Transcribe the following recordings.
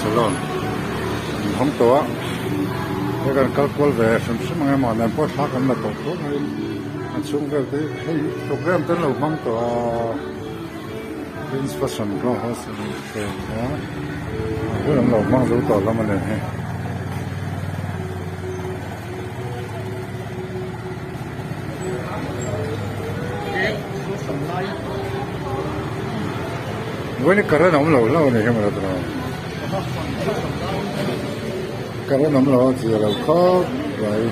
Salon an hawng tawh a he kan kal kual ve hrim hrim ang emaw nen pawh thla kan la tawh tho mai a chhung vel te hi hei program te an lo hmang tawh a Prince Fashion Grow House a nih te a hun an lo hmang zo tawh hlawm a ni hei. Vawiin current a awm lo hlauh a ni hi mawle tawh current a awm lo a zia lo khawp mai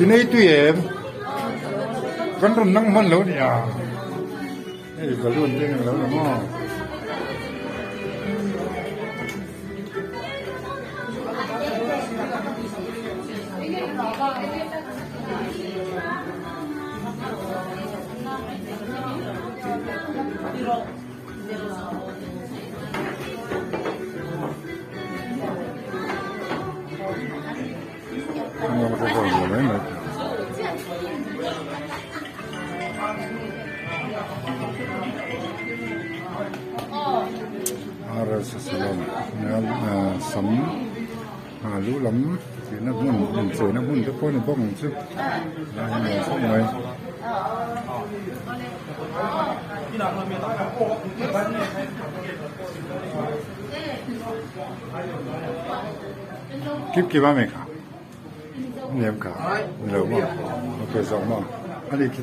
i nei tui em kan rawn nang hman lo nia hei balloon te englo ni maw. Sam lu lam tihna hmun incheina hmun te pawh a ni bawk ang chu lai hi nuam khawp mai. Kip kip a mi kha ni em kha ni lo maw ok zawk maw a ni khi.